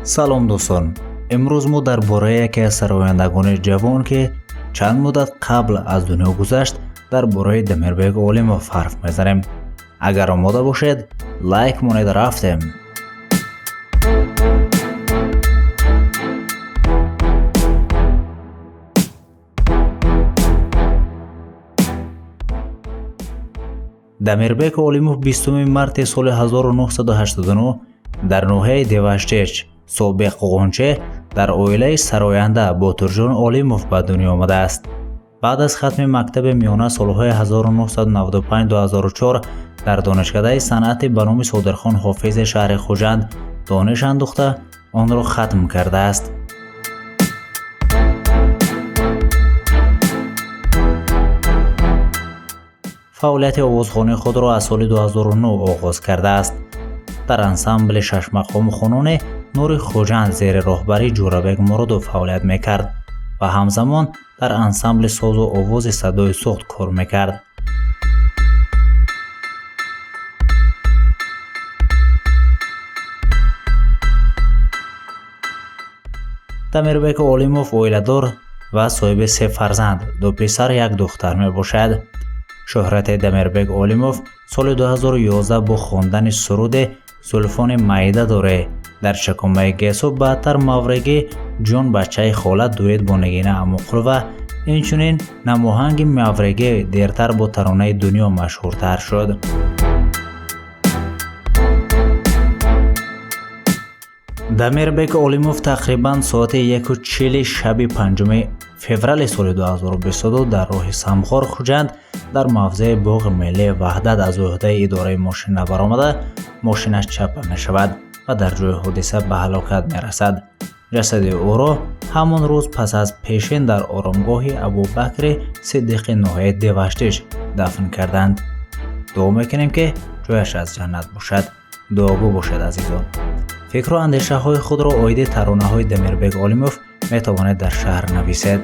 Салом дӯстон, имрӯз мо дар бораи яке аз сарояндагони ҷавон, ки чанд муддат қабл аз дунё гузашт, дар бораи Дамирбек Олимов ҳарф мезанем. Агар омода бошед, лайк монед, рафтем. Дамирбек Олимов 20 марти соли 1989 дар ноҳияи Деваштич, собиқ Ғунче, дар оилаи сароянда Ботирҷон Олимов ба дунё омадааст. Баъд аз хатми мактаби миёна солҳои 1995-2004 дар донишкадаи санъати ба номи Содирхон Ҳофизи шаҳри Хуҷанд дониш андӯхта, онро хатм кардааст. Фаъолияти овозхонии худро аз соли 2009 оғоз кардааст. Дар ансамбли шашмақому хонуни Нури Хуҷанд зери роҳбарии Ҷӯрабек Муродов фаъолият мекард ва ҳамзамон дар ансамбли созу овози Садои Суғд кор мекард. Дамирбек Олимов оиладор ва соҳиби се фарзанд, ду писар, як духтар мебошад. Шӯҳрати Дамирбек Олимов соли 2011 бо хондани суруди «Зулфони майда доре» дар чакомаи гесу, баъдтар «Мавригӣ ҷон бачаи хола» дуэт бо Нигина Амоқулова, инчунин намоҳанги «Мавригӣ» дертар бо таронаи «Дунё» машҳуртар шуд. Дамирбек Олимов тақрибан соати 1:40 шаби 5 феврали соли 2022 дар роҳи Самғор Хуҷанд дар мавзеи боғи миллии Ваҳдат аз ӯҳдаи идораи мошина баромада, мошинаш чапа мешавад ва дар ҷои ҳодиса ба ҳалокат мерасад. Ҷасади ӯро ҳамон рӯз пас аз пешин дар оромгоҳи Абубакри Сиддиқи ноҳияи Деваштич дафн карданд. Дуо мекунем, ки ҷояш аз ҷаннат бошад. Дуогӯ бошед, азизон. Фикру андешаҳои худро оиди таронаҳои Дамирбек Олимов метавонед дар шаҳр нависед.